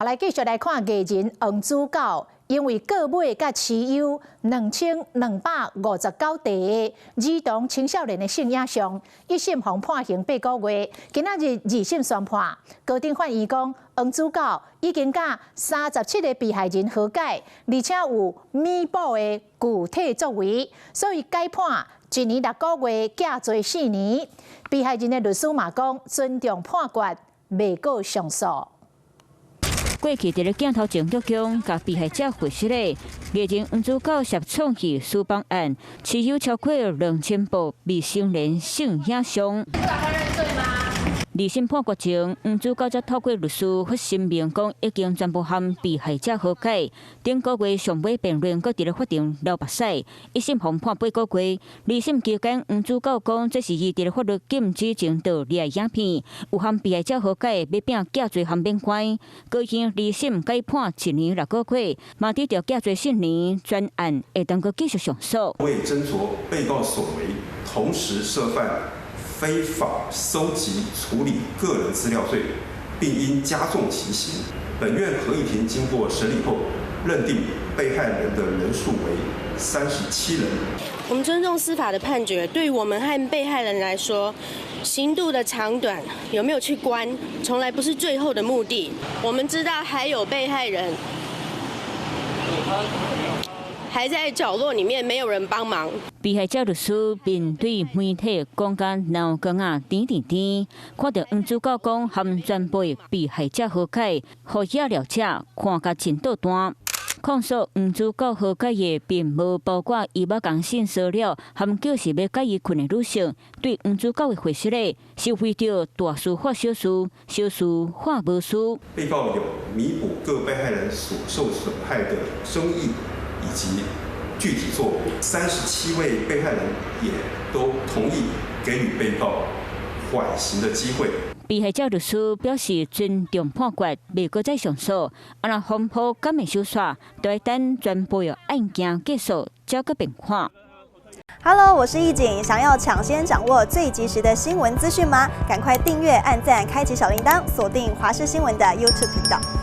來繼續來看藝人黃子佼，因為購買佮持有2259例的兒童青少年的性影像，一審予判刑8個月。今仔日二審宣判，高等法院講，黃子佼已經佮37個被害人和解，而且有彌補的具體作為，所以改判1年6個月，減罪4年。被害人的律師嘛講，尊重判決，袂閣上訴。過去佇咧鏡頭前鞠躬，共被害者會失禮。藝人黃子佼涉創意私房案，持有超過2000部未成年性影像。二審判決前，黃子佼才透過律師發聲明講，已經全部和被害者和解。頂個月上尾辯論，閣佇咧法庭流目屎。一審予判8個月，二審期間，黃子佼講這是伊佇咧法律禁止前盜獵的影片，有和被害者和解，欲摒假罪和免關。高院二審改判1年6個月，嘛得著假罪4年，全案會當閣繼續上訴。為斟酌被告所為，同時涉犯非法收集處理個人資料罪，並應加重其刑。本院合議庭經過審理後，認定被害人的人數為37人。我們尊重司法的判決，對於我們和被害人來說，刑度的長短有沒有去關，從來不是最後的目的。我們知道還有被害人還在角落裡面，沒有人幫忙。被害者律師面對媒體講甲流光仔甜甜甜，看著黃子佼講和全部被害者和解，予遐了者看甲真倒彈。控訴黃子佼和解的，並無包括伊捌共性騷擾，含叫是欲佮伊睏的女性。對黃子佼的回釋咧，是為著大事化小事，小事化無事。被告有彌補各被害人所受損害的爭議以及具體作為，37位被害人也都同意給予被告緩刑的機會。被害者律師表示尊重判決，袂閣再上訴。啊，若風波敢會收煞，就愛等全部的案件結束，才閣變看。 Hello，我是易景，想要搶先掌握最及時的新聞資訊嗎？趕快訂閱、按讚、開啟小鈴鐺，鎖定華視新聞的 YouTube 頻道。